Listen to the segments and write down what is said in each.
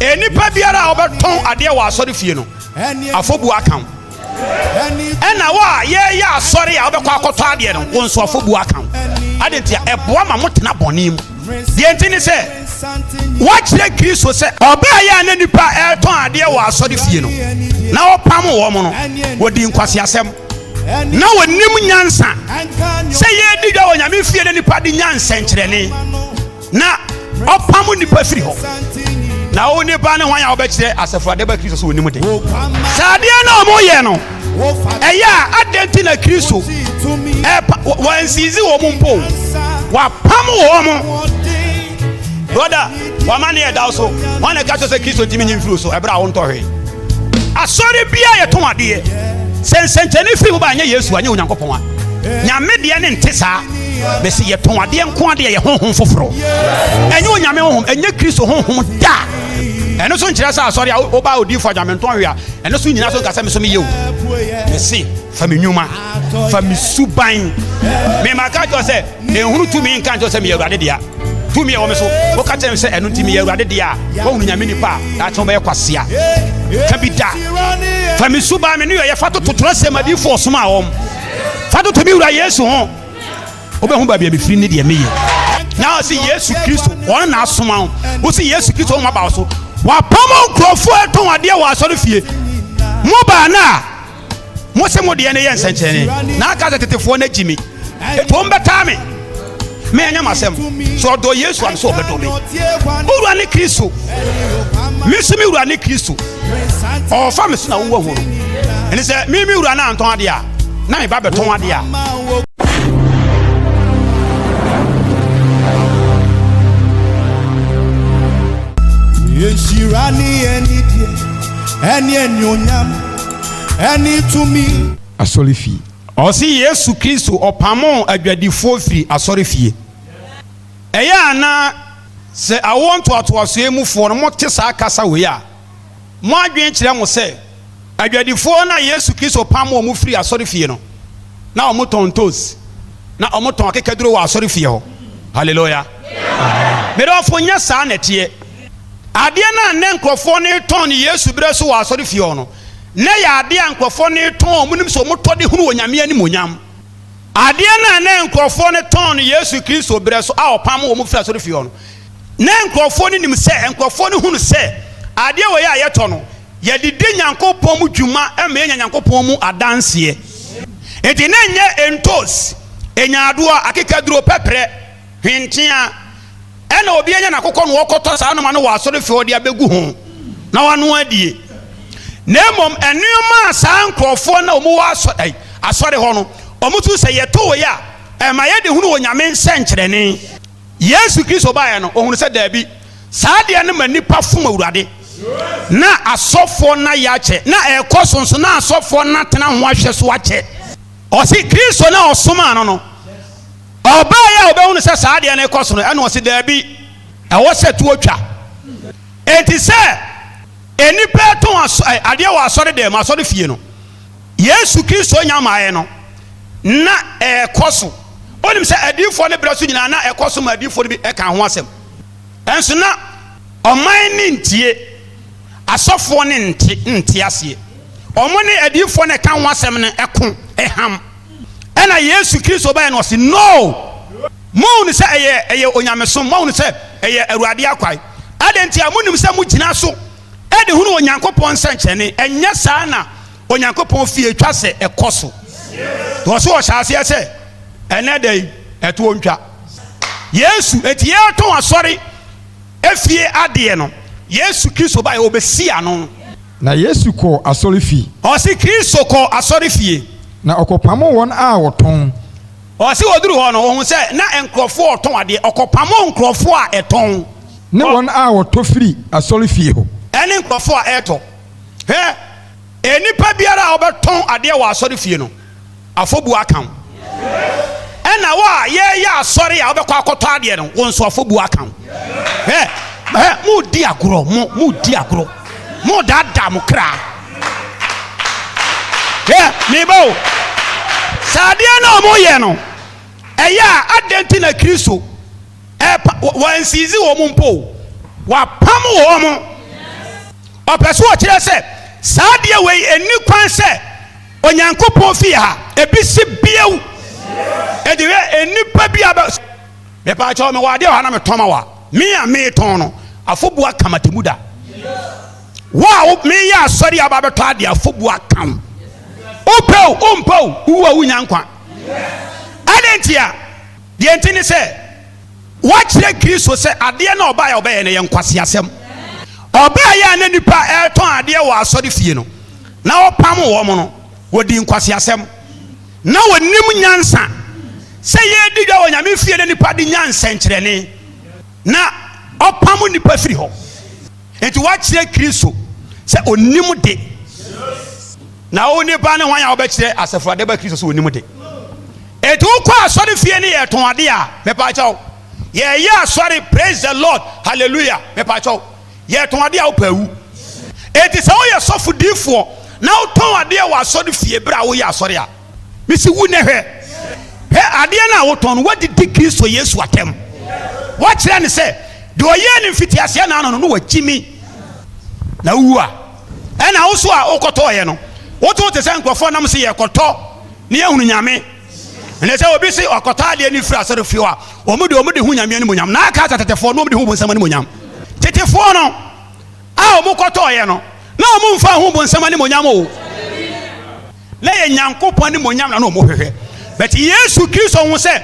Nnipa biara a wɔbɛtɔn adeɛ wɔ asɔre fie no, afɔbuo aka wo. Ɛna wo a yɛyɛ asɔre a wobɛkɔ akɔtɔ adeɛ no, wo nso afɔbuo aka wo. Adɛn nti a? Ɛboa ma motena bɔne mu. Deɛ nti ne sɛ, woakyerɛ Kristo sɛ ɔbaa yɛ a na nnipa ɛretɔn adeɛ wɔ asɔre fie no, na ɔpam wɔn no, wɔdi nkwaseasɛm. Na wɔnim nyansa sɛ yɛredi dwa wɔ Nyame fie na nnipa de nya nsɛnkyerɛnne. Na ɔpam nnipa firi hɔ. Na wo nipa ne hwan a wobɛkyerɛ asafo ade ba Kristo so wɔnim de? Sɛ adeɛ no a wɔyɛ no ɛyɛ a, adɛn nti na Kristo ɛpa wɔansizi wɔn mpo? Wapam wɔn. Brɔda, wama ne ɛda so. Wɔn na ɛka kyerɛ sɛ Kristo ntumi nyi mfiri so ɛberɛ a wontɔ hwee. Asɔre biara yɛtɔn adeɛ. Sɛ nsɛnkyerɛnne firi mu ba anyɛ Yesu anyɛ Onyankopɔn a, Nyame deɛ ne nte saa. Mese yɛtɔn adeɛ nko adeɛ yɛ honhom foforɔ. Ɛnyɛ Onyame honhom, ɛnyɛ Kristo honhom da. Ɛno so nkyerɛ sɛ asɔre a woba odiifo a Nyame ntɔn hwee a, ɛno so nyina so nka sɛ me so meyɛ o. Mese fa me nnwuma, fa me suban. Mema ka kyerɛ sɛ Nhunu tumi nka nkyerɛ sɛ meyɛ Awurade dea. Tumi a ɛwɔ me so, woka kyerɛ me sɛ ɛno nti meyɛ Awurade dea a, woahunu Nyame nipa a, daakye wobɛyɛ kwasea. Ka bi da. Fa me suban, me nneyɔeɛ fa toto twerɛsɛm adiyifoɔ ɔsomaa wɔn. Fa toto me Wura Yesu ho. Wobɛhu baabi a mefiri ne deɛ meyɛ. Na ɔse Yesu Kristo, ɔno na asoma wo. Wose Yesu Kristo ɔma ba wo so. Wapam nkurɔfoɔ ɛtɔn adeɛ wɔ asɔre fie. Mo baa no a, Mo se mo deɛ no yɛ nsɛnkyerɛnne, na aka sɛ tetefoɔ no agyi me. Enti wɔn bɛtaa me. Me ɛnyɛ m'asɛm. Sɛ ɔdɔ Yesu a, me sɛ ɔbɛdɔ me. Wo wura ne Kristo. Me nso me wura ne Kristo. Ɔfa me so na wowɔ ho no. Ɛne sɛ me me wura no antɔn adeɛ a, na me ba bɛtɔn adeɛ a. Nhyira ne anidie ɛne anuonyam. Ɛne tumi. Asɔrefie. Ɔse Yesu Kristo ɔpamoo adwadifoɔ firi asɔrefie. Ɛyɛ a na sɛ awoɔ ntoatoasoɔ yi mufoɔ no mote saa kasa wei a, mo adwene kyerɛ mo sɛ adwadifoɔ no a Yesu Kristo pamoo wɔn firii asɔrefie no, na wɔtɔn ntoos, na wɔtɔn akekaduro wɔ asɔrefie hɔ. Hallelujah. Me dɔfo, nyɛ saa na ɛteɛ. Adeɛ no a nnɛ nkurɔfoɔ no retɔn no Yesu berɛ so wɔ asɔrefie hɔ no, na ɛyɛ adeɛ a nkurɔfoɔ no retɔn a wɔnim sɛ wɔtɔ de hunu Onyame animuonyam. Adeɛ no a na nkurɔfoɔ no tɔn no Yesu Kristo berɛ so a ɔpamo wɔn firi asɔrefie hɔ no, na nkurɔfoɔ no nim sɛ, nkurɔfoɔ no hunu sɛ adeɛ wei a yɛtɔ no, yɛde di Nyankopɔn mu dwuma ma yɛnya Nyankopɔn mu adanseɛ. Enti na ɛnyɛ ntos, nyaadoa, akekaduro, pɛprɛ, Hwenteaa. Ɛna obi anya n'akokɔ na ɔkɔtɔ saa nnoɔma no wɔ asɔrefie hɔ de abɛgu ho na wanoa adie. Na mmom nnoɔma a saa nkurɔfoɔ no a wɔwɔ asɔ, asɔre hɔ no, wɔn su sɛ yɛtɔ wei a, ɛma yɛde hunu Onyame nsɛnkyerɛnne. Yesu Kristo baeɛ no, ɔhunu sɛ daabi, saa adeɛ no ma nnipa fom Awurade. Na asɔfoɔ no ayɛ akyɛ, na ɛrekɔ so nso, na asɔfoɔ no atena ho ahwɛ so akyɛ. Ɔse Kristo no a ɔsomaa no no, Ɔbaeɛ a ɔbɛhunu sɛ saa adeɛ no rekɔ so no, ɛna ɔse, Daabi, ɛwɔ sɛ toɔ twa. Enti sɛ nnipa retɔn adeɛ wɔ asɔre dɛm, asɔre fie no, Yesu Kristo nya mmaeɛ no, na ɛrekɔ so. Wonim sɛ adiyifoɔ no berɛ so nyinaa na ɛkɔ so ma adiyifoɔ no bi ɛka ho asɛm. Ɛnso na ɔman no ntie, asɔfoɔ no nte, nte aseɛ. Wɔn ne adiyifoɔ no ɛka ho asɛm no ɛko, ɛham. Ɛna Yesu Kristo baeɛ no ɔse no! Moahunu sɛ ɛyɛ ɛyɛ onyamesom, moahunu sɛ ɛyɛ Awurade akwan. Adɛn nti a monim sɛ mogyina so de hunu Onyankopɔn nsɛnkyerɛnne? Ɛnyɛ saa na Onyankopɔn fie twa sɛ ɛkɔ so. Wɔ so ɔhyɛ aseɛ sɛ ɛnɛ da yi ɛtoɔ ntwa. Yesu, enti yɛretɔn asɔre efie adeɛ no, Yesu Kristo baeɛ ɔbɛsi ano. Na Yesu kɔɔ asɔrefi. Ɔse Kristo kɔɔ asɔrefie. Na ɔkɔpamoo wɔn a wɔtɔn. Ɔse ɔduru hɔ no, ɔhuu sɛ na nkurɔfoɔ retɔn adeɛ. Ɔkɔpamoo nkurɔfoɔ a ɛtɔn. Ne wɔn a wɔtɔ firi asɔrefie hɔ. Ɛne nkurɔfoɔ a ɛretɔ. Hwɛ, nnipa biara a ɔbɛtɔn adeɛ wɔ asɔrefie no, Afɔbuo aka wo. Ɛna wo a yɛyɛ asɔre a wobɛkɔ akɔtɔ adeɛ no, wo nso afɔbuo aka wo. Hɛ, hɛ, mo di agorɔ, mo, mo di agorɔ. Mo daadaa mo kra. Hɛ, meba o. Sɛ adeɛ no a wɔyɛ no, ɛyɛ a adɛn nti na Kristo ɛpa, wɔansiizi wɔn mpo o, wapam wɔn. Ɔpɛ so ɔkyerɛ sɛ saa adeɛ wei ɛnni kwan sɛ Onyankopɔn fie ha ebi si bio. Enti hwɛ nnipa bi a bɛ mepaakyɛw mewɔ adeɛ wɔ ha na metɔn ma wa me a metɔn no afobu aka matemu da. Wo a meyɛ asɔre a aba bɛtɔ adeɛ afobu aka wo. Wopɛ o wompɛ o wowu a wonya nkwa. Adɛn ntia? Deɛ nti ne sɛ Woakyerɛ Kristo sɛ adeɛ no a ɔbaeɛ a ɔbɛyɛ no yɛ nkwaseasɛm. Ɔbaeɛ a na nnipa retɔn adeɛ wɔ asɔrefie no, na ɔpam wɔn no, wɔdii nkwaseasɛm. Na wɔnnim nyansa sɛ yɛredi dwa wɔ Nyame fie na nnipa de nya nsɛnkyerɛnne, na ɔpam nnipa firi hɔ. Enti woakyerɛ Kristo sɛ ɔnnim de. Na wo nipa ne hwan a wobɛkyerɛ asafo ade ba Kristo sɛ ɔnim de? Enti wokɔ asɔre fie ne yɛtɔn ade a, mepaakyɛw, yɛyɛ asɔre, praise the Lord, hallelujah, mepaakyɛw, yɛtɔn ade a wopɛ awu. Enti sɛ woyɛ sɔfo diifoɔ na wotɔn adeɛ wɔ asɔre fie berɛ a woyɛ asɔre a, mesi wu nɛ hwɛ. Hwɛ adeɛ no a wotɔn no, woadidi Kristo Yesu atɛm. Woakyerɛ no sɛ deɛ ɔyɛɛ no mfitiaseɛ na ano no, na wagyimi. Na wowu a, Ɛna wo so a wokɔtɔɔyɛ no, woto te sɛ nkurɔfoɔ nam se yɛkɔtɔ ne yɛhunu Nyame. Ɛnɛ sɛ obi se ɔkɔtɔ adeɛ ne firi asɔre fie hɔ a, wɔn de wɔn de hu Nyame animuonyam. Na aka sɛ tetefoɔ no wɔn de hu bonsam animuonyam. Tetefoɔ no a wɔn kɔtɔɔyɛ no, na wɔn mfa hu bonsam animuonyam o. Na yɛ Nyankopɔn animuonyam na na wɔn hwehwɛ. But Yesu Kristo hu sɛ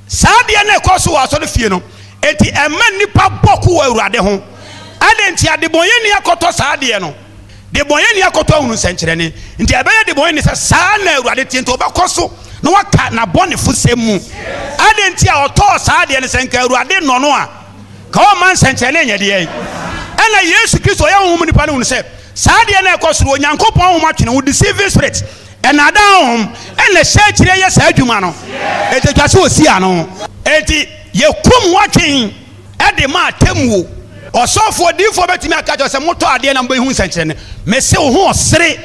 saa adeɛ no ɛkɔ so wɔ asɔre fie no, enti ɛma nnipa bɔ ko wɔ Awurade ho. Adɛn nti adebɔnyɛni akɔtɔ saa adeɛ no? Debɔnyɛni akɔtɔ ahunu nsɛnkyerɛnne. Nti ɛbɛyɛ debɔnyɛni sɛ saa na Awurade teɛ, nti ɔbɛkɔ so na waka n'abɔnefosɛm mu. Adɛn nti a ɔtɔɔ saa adeɛ no? Sɛ nka Awurade nnɔ no a, ka ɔmma nsɛnkyerɛnne nyɛ deɛn? Ɛna Yesu Kristo ɔyɛ honhom nipa no hunu sɛ saa adeɛ no a ɛkɔ soro, Onyankopɔn honhom atwe ne ho, deceiving spirit, ɛnaadaa honhom, ɛna ɛhyɛ akyire yɛ saa adwuma no. Enti ɛtwa sɛ ɔsi ano. Enti yɛkum ho atwen. de ma atemmuo. Ɔsɔfoɔ, odiyifoɔ bɛtumi aka kyerɛ sɛ motɔ adeɛ na mobɛhu nsɛnkyerɛnne. Mese wo ho ɔsere.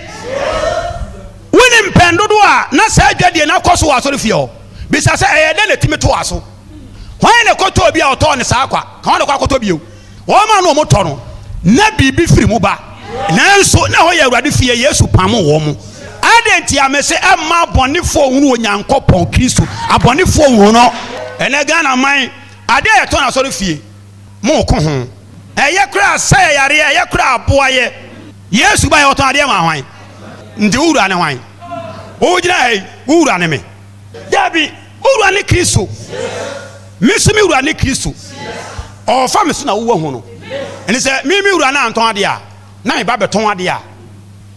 Wonim mpɛn dodoɔ a na saa adwadie no akɔ so wɔ asɔrefie hɔ? Bisa sɛ ɛyɛ dɛn na ɛtumi toa so? Hwan na ɛkɔtɔɔ bi a ɔtɔɔ no saa kwa? Ka hwan na ɔkɔ akɔtɔ bio? Wɔn a na wɔtɔ no, na biribi firi mu ba. Nanso na ɛhɔ yɛ Awurade fie, Yesu pamoo wɔn. Adɛn nti a mese ɛmma abɔnefoɔ nhunu Onyankopɔn, Kristo, abɔnefoɔ nhunu no? Ɛnnɛ Ghana man Ade a yɛtɔn asɔre fie mo ko ho. Ɛyɛ koraa sɛ yɛ yareɛ ɛyɛ koraa aboa yɛ. Yesu baeɛ ɔtɔn adeɛ maa hwan? Nti wo wura ne hwan? Wo gyina ha yi wo wura ne me? Dabi, wo wura ne Kristo. Me nso me wura ne Kristo. Ɔfa me so na wowɔ hu no. Ɛne sɛ me me wura no antɔn adeɛ a na me ba bɛtɔn adeɛ a.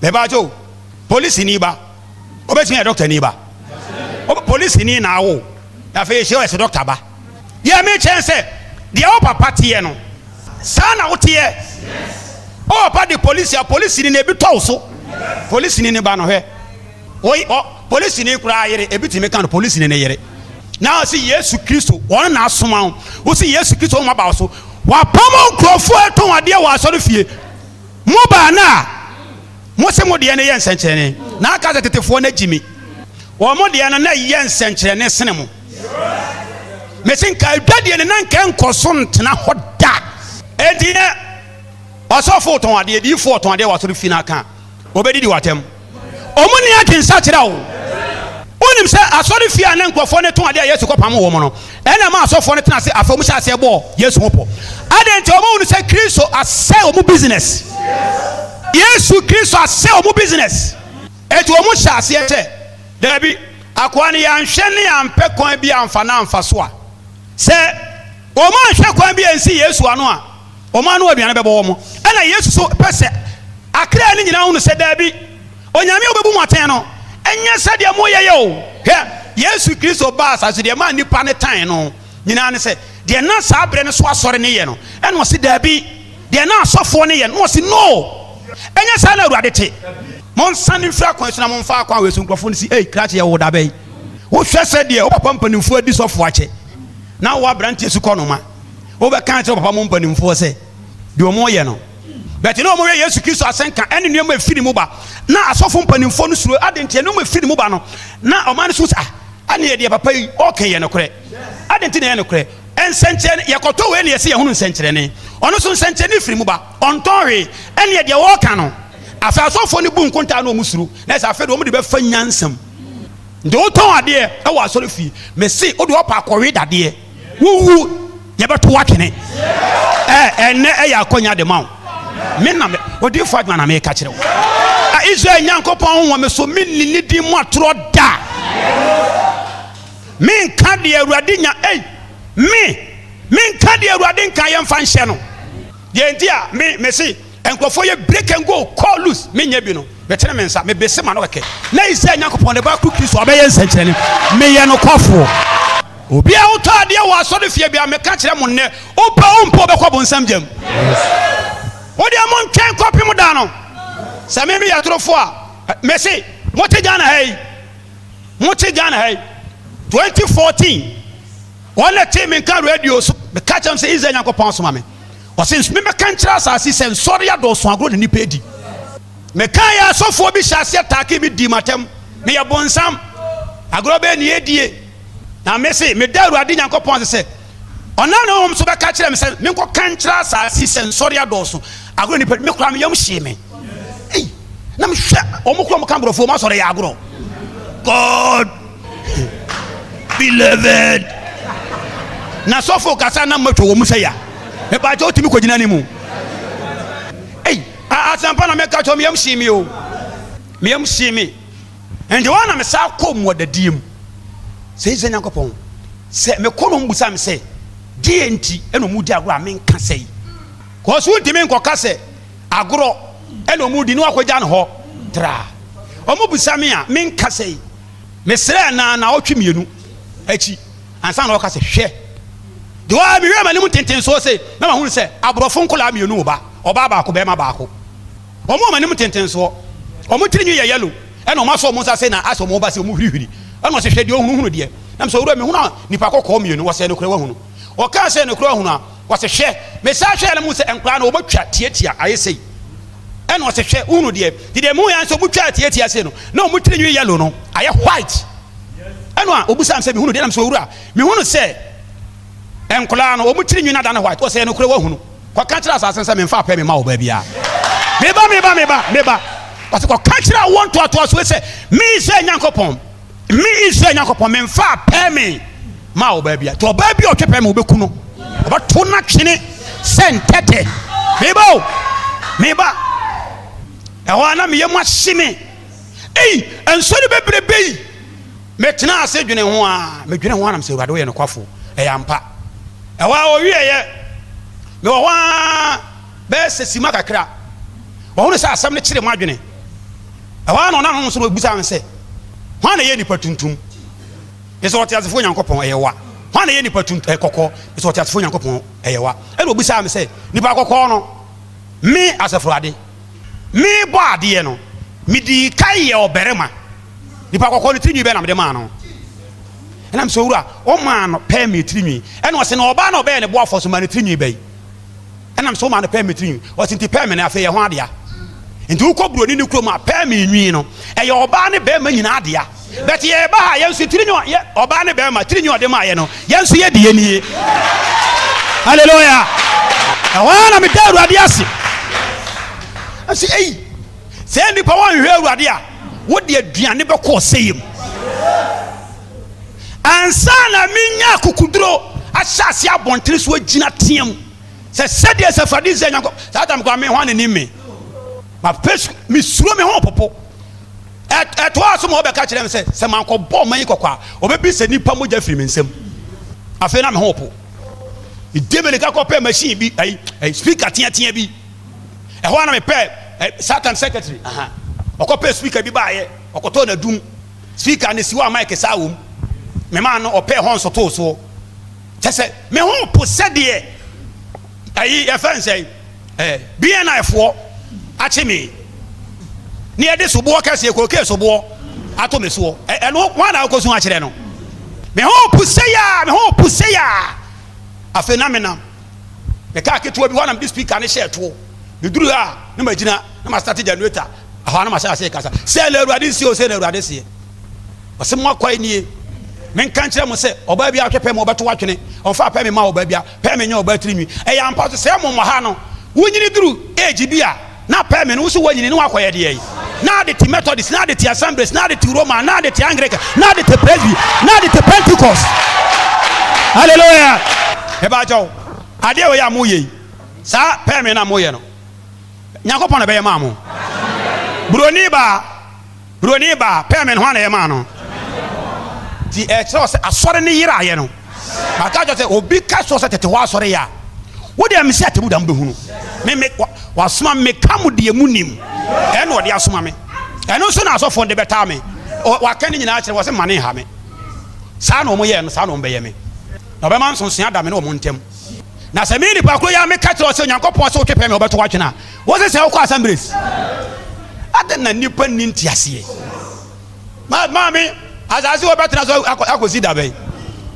Mebaakyɛ o, polisini ba. Wobɛtumi ayɛ dɔkta ni ba. Polisini na awo. Afei yɛhyia ɔyɛ sɛ dɔkta ba. Deɛ mekyɛn sɛ deɛ wo papa teɛ no saa na woteɛ. Wo papa de polisi a polisini na ebi tɔ wo so. Polisini ne ba no hwɛ. Polisini koraa yere ebi tumi ka no polisini ne yere. Na ɔsi Yesu Kristo wɔn na asoma wo. Wosi Yesu Kristo wɔn aba wo so. Wapam nkurɔfoɔ ɛtɔn adeɛ wɔ asɔre fie. Mo baa no a mo se mo deɛ no yɛ nsɛnkyerɛnne na aka sɛ tetefoɔ no agyi me. Wɔn deɛ no na ɛyɛ nsɛnkyerɛnne sene mo. Mese nka adwadie no na nka ɛnkɔ so ntena hɔ da. Enti nɛ ɔsɔfo tɔn adeɛ, diifoɔ tɔn adeɛ wɔ asɔre fi no aka a, wɔbɛdidi w'atɛm. Wɔn nni adwensakyera o. Wonim sɛ asɔre fie a na nkurɔfoɔ no tɔn adeɛ a Yesu kɔpam wɔn no, ɛna ɛma asɔfoɔ no tena ase afei wɔn hyɛ aseɛ bɔɔ Yesu ho pɔ. Adɛn nti? Wɔn hunu sɛ Kristo asɛe wɔn business. Yesu Kristo asɛe wɔn business. Enti wɔn hyɛ aseɛ sɛ, Daabi, akoa no yɛanhwɛ ne yɛampɛ kwan bi amfa no amfa so a, sɛ wɔn anhwɛ kwan bi ansi Yesu ano a, wɔn ano aduane bɛbɔ wɔn. Ɛna Yesu so pɛ sɛ akra no nyinaa hunu sɛ, Daabi, Onyame a ɔbɛbu mo atɛn no, ɛnyɛ sɛdeɛ moyɛ yɛ o. Hwɛ, Yesu Kristo baa asase so, deɛ ɛmaa nnipa no tan no nyinaa ne sɛ, deɛ na saa berɛ no so asɔre no yɛ no, ɛna ɔse, Daabi, deɛ na asɔfoɔ no yɛ no, na ɔse, No! Ɛnyɛ saa na Awurade te. Monsane mfiri akwan so na momfa akwan wei so. Nkurɔfoɔ no se, Ei, krakye, yɛwoo da bɛn? Wohwɛ sɛdeɛ wo papa mpanimfoɔ adi sɔfoɔ akyɛ, na wo aberanteɛ sukɔnoma, wobɛka akyerɛ wo papa mo mpanimfoɔ sɛ, deɛ wɔyɛ no. But na wɔhwɛ Yesu Kristo asɛnka ɛne nneɛma ɛfiri ne mu ba. Na asɔfo mpanimfoɔ no suro ade nti nneɛma ɛfiri ne mu ba no. Na ɔman no so sɛ, ah, ɛne yɛ deɛ papa yi ɔka yɛ nokorɛ. Ade nti na ɛyɛ nokorɛ. Nsɛnkyerɛnne, yɛkɔtɔ wei na yɛse yɛhunu nsɛnkyerɛnne. Ɔno nso nsɛnkyerɛnne firi mu ba. Ɔntɔn hwee. Ɛnneɛ deɛ wɔreka no, afei asɔfoɔ no bu nkontaa na wɔn suro. Na ɛsɛ afei deɛ wɔn de bɛfa nyansa mu. Nti wotɔn adeɛ wɔ asɔre fie, mese wode ɔpa akɔwe dadeɛ, wowu yɛbɛto wo atwene. Ɛ ɛnnɛ ɛyɛ akɔnya de ma wo. Me na me odiyifoɔ adwuma na meka kyerɛ wo. A Israel Nyankopɔn ho wɔ me so, menni ne din mu atorɔ da. Menka deɛ Awurade nya ei, me, menka deɛ Awurade nka yɛmfa nhyɛ no. Deɛ nti a me, mese nkurɔfoɔ yɛ break and go, call loose, menyɛ bi no, metene me nsa, mebese ma no kɛkɛ. Na Israel Nyankopɔn ne ba koro Kristo ɔbɛyɛ nsɛnkyerɛnne. Meyɛ nokwafoɔ. Obi a wotɔ adeɛ wɔ asɔre fie bia, meka kyerɛ mo nnɛ, wopɛ wo mpɛ wobɛkɔ bonsam gyam. Wodeɛ montwɛn kɔpem da no. Sɛ me meyɛ torofoɔ a, mese mote Ghana ha yi, Mote Ghana ha yi, 2014, wɔn na tee me nka radio so, meka kyerɛ sɛ Israel Nyankopɔn asoma me. Ɔse memmɛka nkyerɛ asase sɛ nsɔre adɔɔso agorɔ na nnipa adi. Meka yɛ asɔfoɔ bi hyɛ aseɛ taake me dii m'atɛm. Meyɛ bonsam. Agorɔ bɛyɛ ne yɛdie. Na mese meda Awurade Nyankopɔn ase sɛ ɔnam ne honhom so bɛka kyerɛ me sɛ menkɔka nkyerɛ asase sɛ nsɔre adɔɔso agorɔ nipa me koraa me yam hyee me. Ei, na mehwɛ wɔn kura wɔn ka borɔfo wɔn asɔre yɛ agorɔ. God beloved. Na sɔfo kasa na matwa wɔn sɛ ya. Mepaakyɛ wotumi kɔgyina ne mu. Ei, asɛmpa na meka kyerɛ me yam hyee me o. Me yam hyee me. Nti wɔn na mesan kɔ mmuadadie mu. Sɛ Israel Nyankopɔn, sɛ mekɔ na wɔn bisa me sɛ, deɛ nti ɛna wɔn di agorɔ a menka sɛ yi. Kɔɔ so wontumi nkɔka sɛ agorɔ ɛna wɔn di na wakɔgya no hɔ traa. Wɔn bisa me a menka sɛ yi. Mesrɛɛ na naawɔtwe mmienu akyi ansa na ɔka sɛ hwɛ. Deɛ wɔn a mehwɛ m'anim ntentensoɔ sɛ na mahunu sɛ aborɔfo nkɔlaa mmienu wɔ ba, ɔbaa baako bɛrima baako. Wɔn a wɔn anim ntentensoɔ, wɔn tiri nwi yɛ yellow, ɛna wɔn asɔ wɔn nsa ase na asɛ wɔn ba sɛ wɔn hurihuri. Ɛna ɔse, hwɛ deɛ ɔhunu hunu deɛ. Na mesɛ, owura, mehunu nipa kɔkɔɔ mmienu. Ɔse, nokorɛ wahunu. Ɔkaa sɛ, nokorɛ wahunu a, ɔse, hwɛ. Mesan hwɛɛ na mehu sɛ nkwadaa no wɔatwa tiatia ayɛ sei. Ɛna ɔse, hwɛ, wohunu deɛ. Nti deɛ mehu yɛ sɛ wɔtwaa tiatia sei no, na wɔn tiri nwi yellow no ayɛ white. Ɛna ɔbisaa me sɛ, mehunu deɛ. Na mesɛ, owura, mehunu sɛ nkwadaa no wɔn tiri nwi no adane white. Ɔse, nokorɛ wahunu. Kɔka kyerɛ asase no sɛ memfa apɛ me mma ɔbaa biara. Meba, meba, meba, meba. Ɔsɛ kɔka kyerɛ awoɔ ntoatoasoɔ sɛ me Israel Nyankopɔn, me Israel Nyankopɔn, memfa apɛ me ma ɔbaa biara. Nti ɔbaa bi a ɔtwe pɛ me wɔbɛku no, ɔbɛto no atwene sɛ ntɛtɛ. Meba o, meba. Ɛhɔ a na meyɛ mu ahye me. Ei, nsɔre bebrebe yi. Metenaa ase dwene ho ara, medwene ho ara na mesɛ, Awurade woyɛ nokwafo, ɛyɛ ampa. Ɛhɔ ara wɔwieeɛ, mewɔ hɔ ara bɛyɛ sɛ sima kakra, wɔhunu sɛ asɛm no kyere m'adwene. Ɛhɔ ara na ɔnam honhom so na ɔbisaa me sɛ, Hwan na ɛyɛ nipa tuntum? Mesɛ, Ɔteasefoɔ Nyankopɔn, ɛyɛ wa. Hwan na ɛyɛ nipa tuntum, eh, kɔkɔɔ? Mesɛ, Ɔteasefoɔ Nyankopɔn, ɛyɛ wa. Ɛna ɔbisaa me sɛ, Nipa kɔkɔɔ no, me Asafo Awurade, mebɔ adeɛ no, medii kan yɛ ɔbarima. Nipa kɔkɔɔ no tirinwi bɛn na mede maa no? Ɛna mesɛ owura, ɔmaa no pɛɛ me tirinwi. Ɛna ɔse na ɔbaa na ɔbɛyɛ ne boafoɔ so maa no tirinwi bɛyi. Ɛna mesɛ ɔmaa no pɛɛ me tirinwi. Ɔse nti pɛɛ me no afei yɛ ho adea. Nti wokɔ buroni ne kurom a pɛɛ me nwi no ɛyɛ ɔbaa ne bɛrima nyinaa dea. But yɛba ha yɛn nso tirinwi yɛ ɔbaa ne bɛrima tirinwi ɔde maa yɛ no yɛn nso yɛ deɛ nie. Hallelujah. Ɛhɔ ara na meda Awurade ase. Ɛsɛ eyi sɛ nnipa wɔnhwɛ Awurade a wode aduane bɛkɔ ɔsɛeɛ mu. Ansa na menya akokoduro ahyɛ ase abɔntene so agyina team sɛ sɛdeɛ Safadi sɛ Nyankopɔn saa tam koraa me hwan na nim me mapɛ mesuro me ho popo ɛtoa so ma ɔbɛka kyerɛ me sɛ sɛ mankɔbɔ ɔman yi kɔkɔ a ɔbɛbisa nnipa mogya firi me nsam afei na me ho po mede mirika kɔpɛ machine bi ayi speaker teatea bi Ɛhɔ ara na mepɛɛ eh, Satan secretary. Aha. Ɔkɔpɛɛ speaker bi baayɛ, ɔkɔtɔɔ n'adum. Speaker no si hɔ a mic saa wɔ mu. Memaa no ɔpɛɛ hɔ nso too soɔ. Kyɛ sɛ me ho po sɛdeɛ ayi yɛfɛ nsɛn eh, BNI foɔ akye me. Ne yɛde soboɔ kɛseɛ kookee soboɔ ato me soɔ. Ɛno hwan na wokɔsu akyerɛ no? Me ho po sɛ yaa, me ho po sɛ yaa. Afei na menam. Me kaa ketewa bi hɔ na mede speaker no hyɛɛ toɔ. Meduru hɔ a na magyina na mastate generator. Ɛhɔ a na mahyɛ aseɛ kasa. Sɛ na Awurade seɛ o, sɛ na Awurade seɛ. Ɔse mo akwae nie. Menka nkyerɛ mo sɛ, ɔbaa biara hwɛ pɛ me ɔbɛto atwene. Ɔmfa pɛ me mma ɔbaa biara. Pɛ me nyɛ ɔbaa tirinwi. Ɛyɛ ampa nso sɛ mo ha no, wonyini duru age bi a, na pɛ me no, wo so woanyini na woakɔyɛ deɛn? Na ade te Methodist, na ade te Assemblies, na ade te Roman, na ade te Anglican, na ade te Presby, na ade te Pentecost. Hallelujah! Mebaakyɛw, adeɛ wei a moyɛ yi, saa pɛ me no a moyɛ no, Nyankopɔn na ɛbɛyɛ maa mo. Buroni baa. Buroni baa pɛɛ me no, hwan na ɛyɛ maa no? Nti ɛkyerɛ wɔ sɛ asɔre no yeraeɛ no. Maka kyerɛ sɛ obi ka kyerɛ sɛ tete hɔ asɔre yɛ a, wo deɛ mese atemmu da mobɛhunu. Me me wasoma me ka mo deɛ mu nim. Ɛna ɔde asoma me. Ɛno nso na asɔfoɔ de bɛtaa me. Waka ne nyinaa kyerɛ wɔ sɛ ma ne nha me. Saa na wɔn yɛɛ no, saa na wɔn bɛyɛ me. Na ɔbɛma nsonsonoeɛ ada me ne wɔn ntam. Na sɛ me nipa koro yi ara meka kyerɛ wo sɛ Onyankopɔn sɛ wotwe pɛ me wɔbɛto w'atwene a, wo se sɛ wokɔ assemblies. Adɛn na nnipa nni nteaseɛ? Ma maame asase wɔbɛtena so akɔsi da bɛn?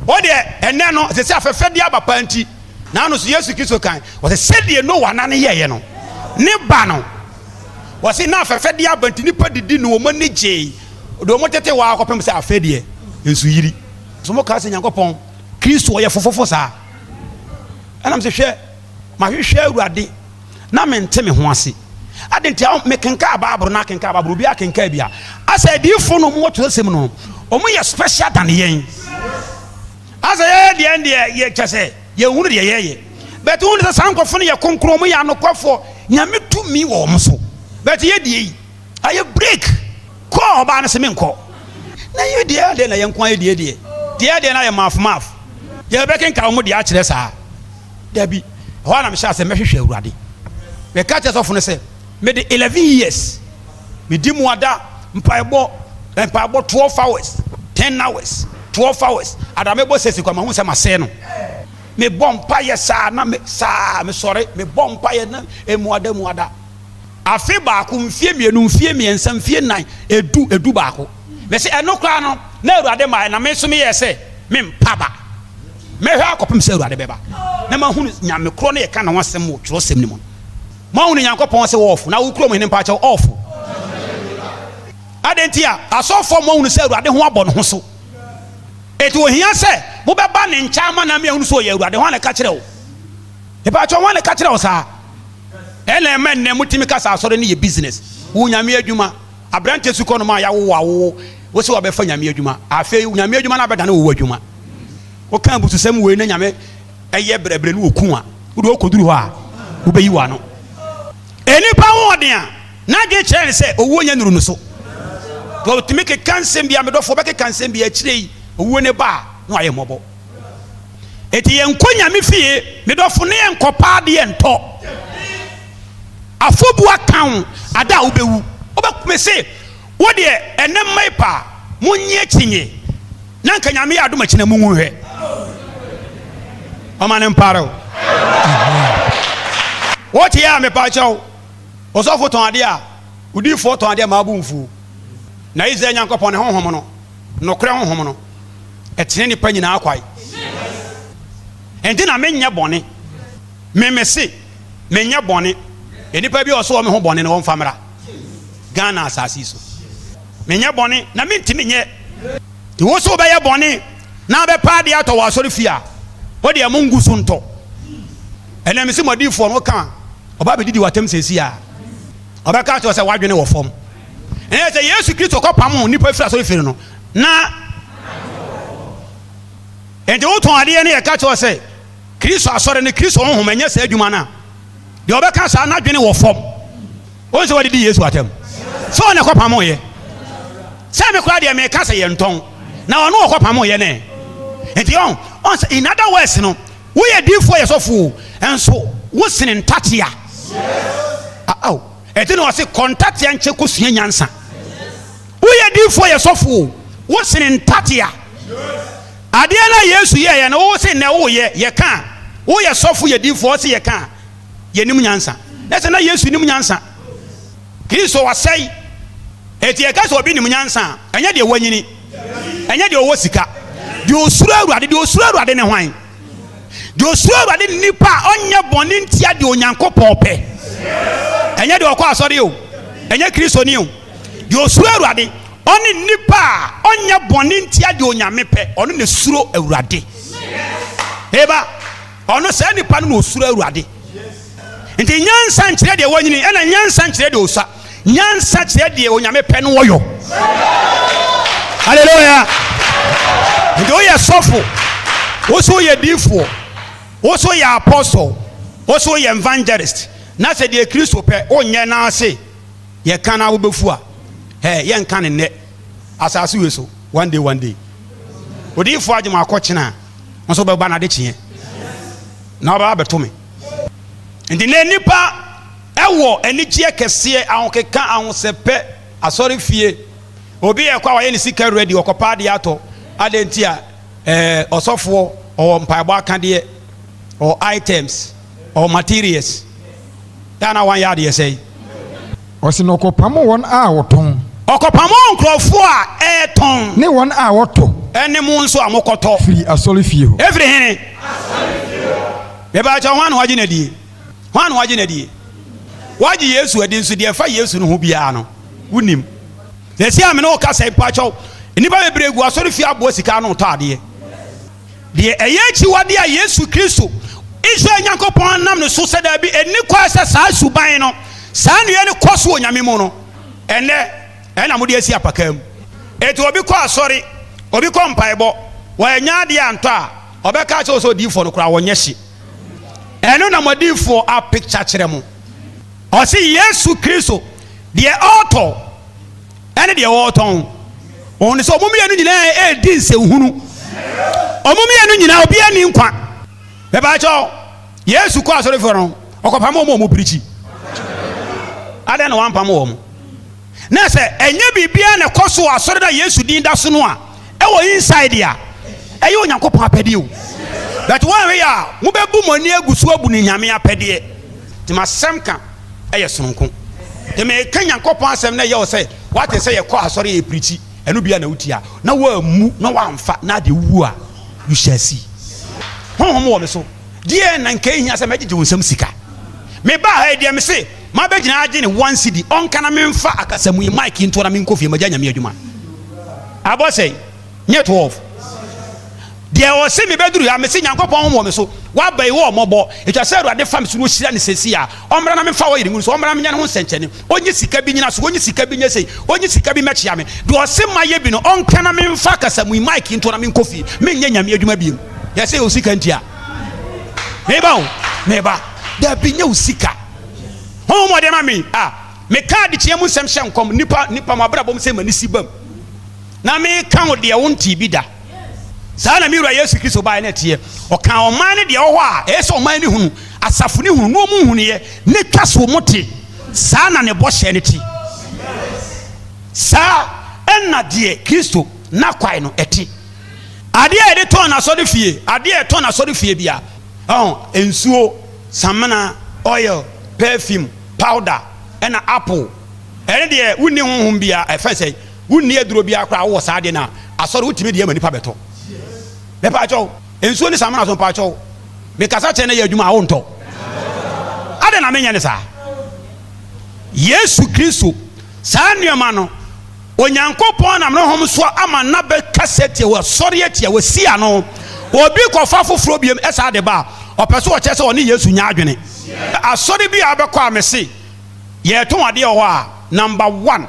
Wo deɛ ɛnɛ no sɛ sɛ afɛfɛdeɛ aba paa nti na ano so Yesu Kristo kan wɔsɛ sɛdeɛ Noa na ne yɛeɛ no ne ba no wɔse na afɛfɛdeɛ aba nti nnipa didi no wɔn ani gyee deɛ wɔn tete wɔ akɔpem sɛ afɛ deɛ nsu yiri so mo kaa sɛ Nyankopɔn Kristo ɔyɛ fofofo saa. Ɛna mese, Hwɛ, mahwehwɛ Awurade na mente me ho ase. Adɛn nti a mekenkaa Bible na akenkaa Bible, obi akenkaa bi a, asɛ adiyifoɔ no wɔn twerɛsɛm no, wɔn yɛ special than yɛn. Asɛ yɛyɛ deɛ deɛ yɛ kyɛ sɛ yɛnhunu deɛ yɛyɛ. But wohunu sɛ saa nkurɔfoɔ no yɛ kronkron, wɔn yɛ anokwafoɔ, Nyame tumi wɔ wɔn so. But yɛ deɛ yi, Ayɛ break kɔ ɔbaa no se menkɔ na yɛ deɛ adeɛ na yɛn nko ayɛ deɛ deɛ deɛ deɛ na ayɛ maaf maaf yɛ bɛkenka wɔn deɛ akyerɛ saa dabi ɛhɔ a na mehyɛ asɛ mɛhwehwɛ awurade meka kyerɛ sɔfo no sɛ mede 11 years medi mu ada mpaebɔ mpaebɔ 12 hours 10 hours 12 hours ada mebɔ sɛsi kwa mahu sɛ masɛe no mebɔ mpaeɛ saa na me saa mesɔre mebɔ mpaeɛ na emu ada mu ada Afe baako, mfeɛ mmienu, mfeɛ mmiɛnsa, mfeɛ nnan, edu, edu baako. Mese ɛno koraa no, na Awurade mmaeɛ, na me nso meyɛɛ sɛ mempa ba. Mɛhwɛ akɔpem sɛ Awurade bɛba, na mahunu Nyame korɔ no yɛka ne ho asɛm wɔ twerɛsɛm no mu no. Moahunu Nyankopɔn sɛ ɔɔfo, na wo kurom hene mpaakyɛw ɔɔfo. Adɛn nti a asɔfoɔ moahunu sɛ Awurade ho abɔ ne ho so? Enti ohia sɛ mobɛba ne nkyɛn ama no ama yɛahunu sɛ ɔyɛ Awurade. Hwan na ɛka kyerɛ wo? Mepaakyɛw, hwan na ɛka kyerɛ wo saa? Ɛna ɛma nnɛ motumi ka sɛ asɔre no yɛ business. Wo Nyame adwuma. Aberanteɛ sukɔ nom a yawo wo awowo wo sɛ wabɛfa Nyame adwuma. Afei Nyame adwuma no abɛdane wo adwuma. Woka abususɛm wei na Nyame ɛyɛ brɛbrɛ ne oku a, wode wokɔduru hɔ a wobɛyi w'ano. Nnipa ho ɔden a, n'adwene kyerɛ ne sɛ owuo nyɛ nuru no so. Ɔtumi keka nsɛm bi a medɔfoɔ bɛkeka nsɛm bi akyire yi owuo ne ba a na wayɛ mmɔbɔ. Enti yɛnkɔ Nyame fie, me dɔfo, ne yɛnkɔ pa adeɛ ntɔ. Afɔbu aka wo ada a wobɛwu. Wobɛ, me se, wo deɛ ɛnɛ mma yi pa, monnye akyinnye, na nka Nyame yɛ adom akyina munwu hwɛ. Ɔma ne mpare wo. Wote yɛ a mepa kyɛw, ɔsɔfo tɔn adeɛ a, odiyifoɔ tɔn adeɛ ma abo mfuo. Na Israel Nyankopɔn ne honhom no, nokorɛ honhom no, ɛtene nnipa nyinaa kwae. Enti na menyɛ bɔne. Me mese menyɛ bɔne. Nnipa bi a ɔso wɔ me ho bɔne no wɔmfa mmra Ghana asase yi so. Menyɛ bɔne na mentumi nyɛ. Nti wo so wobɛyɛ bɔne na abɛpa adeɛ atɔ wɔ asɔre fie a, wo deɛ mo ngu so ntɔ. Ɛnna mese mo adiyifoɔ no woka a, ɔba bɛdidi w'atam seesei a, ɔbɛka akyerɛ wo sɛ w'adwene wɔ fam. Ɛnna sɛ Yesu Kristo kɔpamo nnipa firi asɔre fie no na enti wotɔn adeɛ no yɛka kyerɛ sɛ Kristo asɔre no Kristo honhom ɛnyɛ saa adwuma no a deɛ ɔbɛka saa n'adwene wɔ fam. Wɔn sɛ wɔde di Yesu atɛm sɛ ɔna ɛkɔpamoyɛ sɛ me koraa deɛ meka sɛ yɛntɔn na ɔno ɔkɔpamoyɛ ne nti ɔn ɔn sɛ in other words no woyɛ diifoɔ yɛ sɔfoɔ nso wosene ntatea aw ɛti na ɔse kɔ ntatea nkyɛ kɔsua nyansa. Woyɛ difoɔ yɛ sɔfo o, wo sene ntatea. Adeɛ no a Yesu yɛeɛ no, wo se nnɛ woyɛ, yɛka a, woyɛ sɔfo yɛ difoɔ, ɔse yɛka a, yɛnim nyansa. Na sɛ na Yesu nim nyansa. Kristo wasɛe. Enti yɛka sɛ obi nim nyansa a, ɛnyɛ deɛ wanyini, ɛnyɛ deɛ ɔwɔ sika. Deɛ ɔsuro Awurade, deɛ ɔsuro Awurade ne hwan? Deɛ ɔsuro Awurade ne nipa a ɔnyɛ bɔne ntia deɛ Onyankopɔn pɛ. Ɛnyɛ deɛ ɔkɔ asɔre o, ɛnyɛ Kristoni o. Deɛ ɔsuro Awurade, Ɔne nnipa a ɔnyɛ bɔne ntia deɛ Onyame pɛ, ɔno na suro Awurade. Eba, ɔno saa nipa no na osuro Awurade. Nti nyansa nkyerɛ deɛ wanyini, ɛna nyansa nkyerɛ deɛ osua. Nyansa kyerɛ deɛ Onyame pɛ no wɔyɔ. Hallelujah. Nti woyɛ sɔfo, wo so woyɛ diifoɔ, wo so woyɛ apostle, wo so woyɛ evangelist, na sɛ deɛ Kristo pɛ wonyɛ na ase yɛka na wobɛfu a, ɛ yɛnka ne nnɛ asase wei so one day one day. Odiyifoɔ agye mo akɔkyena nso bɛba n'adekyeɛ na ɔbɛba abɛto me. Nti na nnipa ɛwɔ anigyeɛ kɛseɛ, ahokeka, ahosɛpɛ, asɔre fie. Obi yɛ kɔ a wayɛ ne sika ready, ɔkɔpa adeɛ atɔ. Adɛn nti a ɛɛ ɔsɔfoɔ ɔwɔ mpaebɔ akadeɛ, ɔwɔ items, ɔwɔ materials. Daa na wanyɛ adeɛ sɛe. Ɔse na ɔkɔpamo wɔn a wɔtɔn. Ɔkɔpamo nkurɔfoɔ a ɛretɔn. Ne wɔn a wɔtɔ. Ɛne mo nso a mokɔtɔ. Firi asɔrefie hɔ. Ɛfiri hene? Mepakyɛw, hwan na wagye no adie? Hwan na wagye no adie? Wagye Yesu adi nso deɛ ɛfa Yesu no ho biara no, wonim. Seesei a me ne wo kasa yi, mepakyɛw, nnipa bebree gu asɔrefie aboa sika ano retɔ adeɛ. Deɛ ɛyɛ akyiwadeɛ a Yesu Kristo, Israel Nyankopɔn nam ne so sɛ daabi, ɛnni kwan sɛ saa suban no, saa nneyɛɛ no kɔ so wɔ Nyame mu no, ɛnnɛ ɛna mode asi apakaa mu. Enti obi kɔ asɔre, obi kɔ mpaebɔ, wannya adeɛ antɔ a, ɔbɛka akyerɛ wo sɛ odiyifoɔ no koraa ɔnyɛ hye. Ɛno na mo adiyifoɔ apicture kyerɛ mo. Ɔse Yesu Kristo, deɛ ɔretɔ ɛne deɛ ɔretɔn. Wɔn sɛ wɔn mmienu nyinaa ɛredi nsɛnhunu. Wɔn mmienu nyinaa obiara ni nkwa. Bɛbaakyɛw, Yesu kɔ asɔrefie no, ɔkɔpam wɔn a wɔn pirikyi. Adɛn na wampam wɔn? Na sɛ ɛnyɛ biribiara na ɛkɔ so wɔ asɔre no a Yesu din da so no a, ɛwɔ inside a, ɛyɛ Onyankopɔn apɛdeɛ o. But wɔanhwɛ yɛ a, mobɛbu mo ani agu so abu ne Nyame apɛdeɛ. Nti m'asɛm ka ɛyɛ sononko. Nti meka Nyankopɔn asɛm na ɛyɛ wo sɛ woate sɛ yɛkɔ asɔre yɛ pirikyi, ɛno bia na wotia, na woammu na woamfa na adeɛ wuo a, you shall see. Honhom wɔ me so. Deɛ na nka ehia sɛ mɛgyegye wo nsam sika. Mebaa ha yi deɛ mese mabɛgyina agye ne one cedi ɔnka na memfa akasamu yi mic ntoɔ na menkɔ fie magya Nyame adwuma. Abɔ sɛn? Nyɛ 12. Deɛ ɔse mebɛduru ha mese Nyankopɔn honhom wɔ me so waba yi wɔ ɔmɔbɔ ɛtwa sɛ Awurade fa me so na ɔhyira no sɛsi a ɔmmra na memfa ɔyere ngu no so ɔmmra na menyɛ ne ho nsɛnkyɛnne ɔnyi sika bi nyina so ɔnyi sika bi nyɛ sei ɔnyi sika bi mɛkyea me deɛ ɔse mayɛ bi no ɔnka na memfa akasamu yi mic ntoɔ na menkɔ fie menyɛ Nyame adwuma biem yɛsɛ yɛ sika ntia meba o meba dabi nyɛ wo sika honhom ɔde ma me a meka adekyeɛ mu nsɛm hyɛ nkɔm nipa nipa mo abrabɔ mu sɛ m'ani si bam na meka wo deɛ wontee bi da. Saa na me Wura Yesu Kristo baeɛ na ɛteɛ. Ɔkaa ɔman no deɛ ɛwɔ hɔ a ɛyɛ sɛ ɔman no hunu, asafo no hunu, na wɔn nhunuiɛ, na ɛtwa so wɔn te. Saa na ne bɔhyɛ no te. Saa ɛna deɛ Kristo n'akwae no ɛte. Adeɛ a yɛde tɔn n'asɔre fie, adeɛ a yɛtɔn n'asɔre fie bia, ɔn, nsuo, samina, oil, perfume, powder, ɛna apple. Ɛne deɛ wonni honhom bia, ɛfɛn sɛ Wonni aduro biara koraa wowɔ saa adeɛ no a asɔre wotumi deɛ ma nipa bɛtɔ. Mepaakyɛw nsuo ne samina so mpaakyɛw mekasa kyerɛ na yɛ adwuma a wontɔ. Adɛn na menyɛ ne saa? Yesu Kristo saa nneɛma no Onyankopɔn nam ne hom so ama na bɛkasa tia wɔsɔre atia wɔsi ano. Obi kɔfa foforɔ biom ɛsaa de ba a ɔpɛ so ɔkyerɛ sɛ ɔne Yesu nya adwene. Asɔre bi a wobɛkɔ a mese yɛtɔn adeɛ wɔ hɔ a number one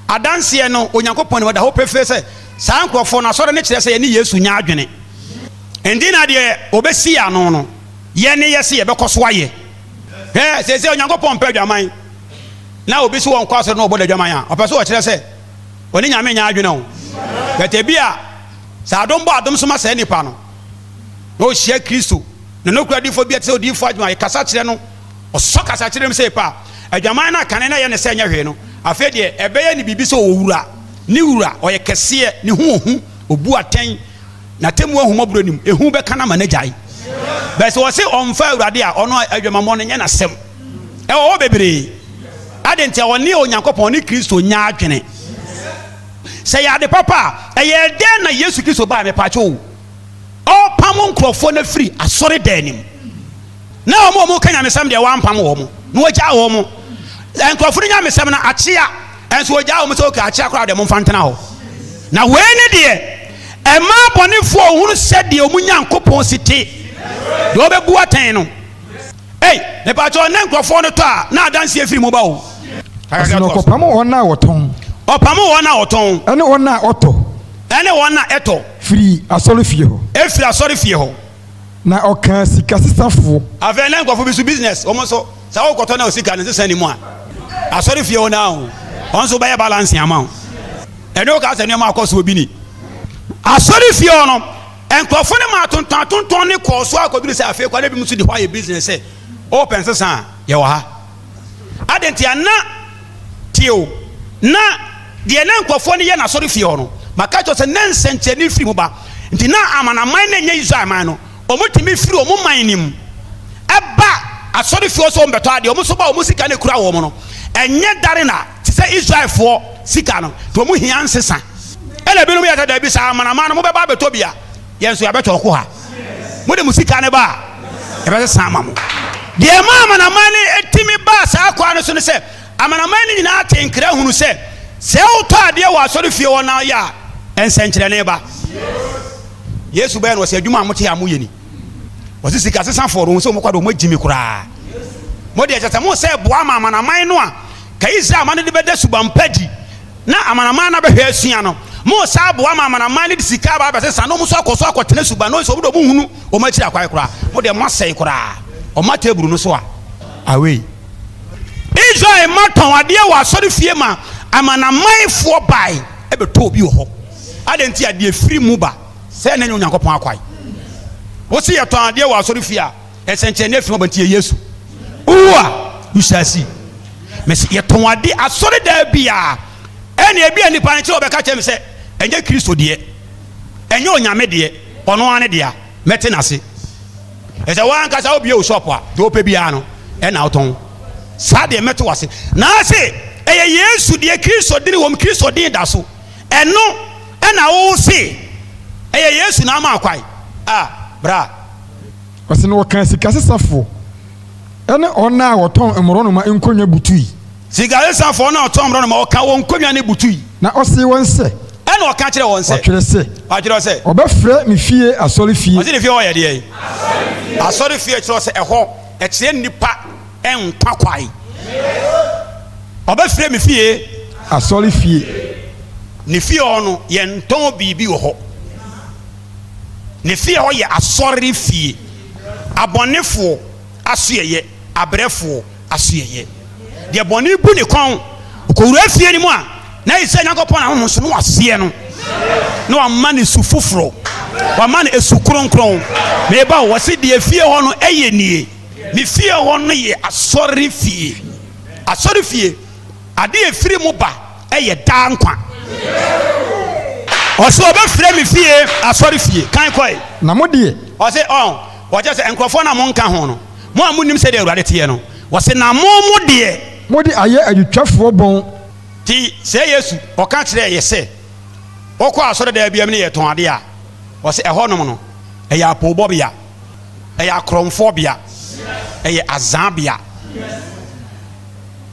Adanseɛ no, Onyankopɔn nim, ɛda hɔ pefee sɛ saa nkurɔfoɔ no, asɔre no kyerɛ sɛ yɛne Yesu nyɛ adwene. Enti na deɛ wɔbɛsi yɛn ano no, yɛn ne yɛ se yɛbɛkɔ so ayɛ. Hwɛ, seesei Onyankopɔn mpɛ adwaman. Na obi se wɔnkɔ asɔre na ɔbɔ n'adwaman a, ɔpɛ sɛ ɔkyerɛ sɛ ɔne Nyame nyɛ adwene o. But ebia sɛ adom bɔ adom so ma saa nipa no, na ɔhyia Kristo, ne nokorɛ adiyifoɔ bi a ɛte sɛ odiyifoɔ adwuma, yɛkasa kyerɛ no, Ɔsɔ kasakyerɛ mu sei pa a, adwaman no a kane na ɛyɛ no sɛ ɛnyɛ hwee no, afei deɛ ɛbɛyɛ no biribi sɛ ɔwɔ wura. Ne wura, ɔyɛ kɛseɛ, ne ho ɔhu, ɔbu atɛn, n'atemmuo ahummɔborɔ nim, ehu bɛka no ama no agyae. Bɛɛ sɛ ɔse ɔmfa Awurade a, ɔno adwamammɔ no nyɛ n'asɛm. Ɛwɔ hɔ bebree. Adɛn nti a ɔne Onyankopɔn ne Kristo nyɛ adwene? Sɛ ɛyɛ ade papa a, ɛyɛɛ dɛn na Yesu Kristo bae? Mepaakyɛw o, ɔrepamo nkurɔfoɔ no afiri asɔredan no mu. Na wɔn a wɔka nyamesɛm deɛ, wampam wɔn, na wagyaa wɔn. Nkurɔfo no nyamesɛm no akyea. Ɛnso ɔgyaa wɔn sɛ okay akyea koraa deɛ momfa ntena hɔ. Na wei ne deɛ ɛma abɔnefoɔ hunu sɛdeɛ wɔn Nyankopɔn si te, deɛ ɔbɛbu atɛn no. Ei, mepaakyɛw, ne nkurɔfoɔ no tɔ a, na adanseɛ firi mu ba o. Ɔse na ɔkɔpamo wɔn a wɔtɔn. Ɔpamo wɔn a wɔtɔn. Ɛne wɔn a ɔtɔ. Ɛne wɔn a ɛtɔ. Firi asɔrefie hɔ. Ɛfiri asɔrefie hɔ. Na ɔkaa sikasesafoɔ. Afei na nkurɔfoɔ bi nso business, wɔn nso sɛ wokɔtɔ na osika no nsesa ni mu a, asɔrefie hɔ naa o, wɔn nso bɛyɛ balance ama wo. Ɛne wokaa sɛ nneɛma akɔ so obi ni. Asɔrefie hɔ no, nkurɔfoɔ no ma atontɔn atontɔn ne kɔɔ so akɔduru sɛ afei kɔ na ebinom nso de hɔ ayɛ business sɛ wopɛ nsesa a, yɛwɔ ha. Adɛn nti a na tie o, na deɛ na nkurɔfoɔ no yɛ no asɔrefie hɔ no, maka kyerɛ sɛ na nsɛnkyerɛnne firi mu ba. Nti na amanaman na ɛnyɛ Israel man no, wɔtumi firi wɔn man no mu ɛba asɔrefie hɔ sɛ wɔbɛtɔ adeɛ. Wɔn nso ba wɔn sika no ekura wɔn no, ɛnyɛ dare na te sɛ Israelfoɔ sika no, nti wɔn hia nsesa. Ɛna ebinom yɛ sɛ daabi saa amanaman no mobɛba abɛtɔ bi a, yɛn nso yɛabɛtɔ ɔko ha. Mode mo sika no ba a, yɛbɛsesa ama mo. Deɛ ɛma amanaman no tumi baa saa kwan no so ne sɛ, amanaman no nyinaa te nkra hunu sɛ, sɛ wotɔ adeɛ wɔ asɔrefie hɔ na woyɛ a, nsɛnkyerɛnne ba. Yesu bɛyɛ no, ɔsɛ adwuma a mote a moyɛ ni. Ɔse sika sesafoɔ no, wɔn sɛ wɔkɔ de wɔn agyimi koraa. Mo deɛ kyɛ sɛ mo sɛ boa ma amanaman no a, ka Israel ma no de bɛda suban pa di. Na amanaman no abɛhwɛ asua no, moresan aboa ma amanaman no de sika aba abɛsesa na wɔn nso akɔ so akɔtena suban no, sɛ wɔn deɛ wɔnhunu wɔn akyiri akwan koraa, mo deɛ moasɛe koraa, wɔma table no so a, awei. Israel mma tɔn adeɛ wɔ asɔrefie ma amanamanfoɔ bae bɛtɔɔ bi wɔ hɔ. Adɛn nti a deɛ ɛfiri mu ba sɛ na ɛnyɛ Onyankopɔn akwan? Wose yɛtɔn adeɛ wɔ asɔrefie a, Nsɛnkyerɛnne afiri hɔ ba nti yɛ Yesu. Wowu a, you shall see. Mese yɛtɔn ade asɔre daa biara. Ɛna ebi a nipa no kyerɛ ɔbɛka kyerɛ me sɛ ɛnyɛ Kristo deɛ, ɛnyɛ Onyame deɛ, ɔno ara ne dea. Mɛte n'ase. Ɛsɛ wɔn ankasa wobie wo shop a, deɛ wopɛ biara no ɛna wotɔn. Saa deɛ mɛte wase. Naase ɛyɛ Yesu deɛ, Kristo dini wɔm, Kristo din da so. Ɛno ɛna wo se ɛyɛ Yesu na ama akwae. Ah, bra. Ɔse na ɔkaa sikasesafoɔ ne wɔn a wɔtɔn mmorɔnoma nkonnwa butui. Sikasesafoɔ ne wɔtɔn mmorɔnoma, ɔkaa wɔn nkonnwa no butui. Na ɔsee wɔn sɛ. Ɛna ɔka kyerɛɛ wɔn sɛ. Wɔatwerɛ sɛ. Wɔatwerɛ sɛ. Wɔbɛfrɛ me fie asɔrefie. Ɔse ne fie hɔ yɛ deɛn? Asɔrefie. Kyerɛ sɛ ɛhɔ ɛkyerɛ nnipa nkwa kwae. Wɔbɛfrɛ me fie. Asɔrefie. Ne fie hɔ no yɛntɔn biribi wɔ hɔ. Ne fie hɔ yɛ asɔre fie, abɔnefoɔ asoɛeɛ, abrɛfoɔ asoɛeɛ. Deɛ bɔne bu ne kɔn, ɔkɔwura fie no mu a, na ayɛ sɛ Nyankopɔn ahonhom so na waseɛ no, na wama no su foforɔ, wama no esu kronkron. Meba o, wɔse deɛ fie hɔ no ɛyɛ nie. Ne fie hɔ no yɛ asɔre fie. Asɔre fie. Ade a ɛfiri mu ba yɛ daa nkwa. Ɔse ɔbɛfrɛ me fie asɔre fie. Kan kɔe. Na mo deɛ. Ɔse ɔn, ɔkyerɛ sɛ nkurɔfoɔ no a monka ho no, mo a monnim sɛdeɛ Awurade teɛ no, ɔse na mo mo deɛ. Mode ayɛ adwotwafoɔ bɔn. Nti sɛ Yesu ɔka kyerɛɛ yɛ sɛ wokɔ asɔredan biara mu ne yɛtɔn adeɛ a, ɔse ɛhɔnom no ɛyɛ apoobɔbea, ɛyɛ akorɔmfoɔbea, ɛyɛ azaabea.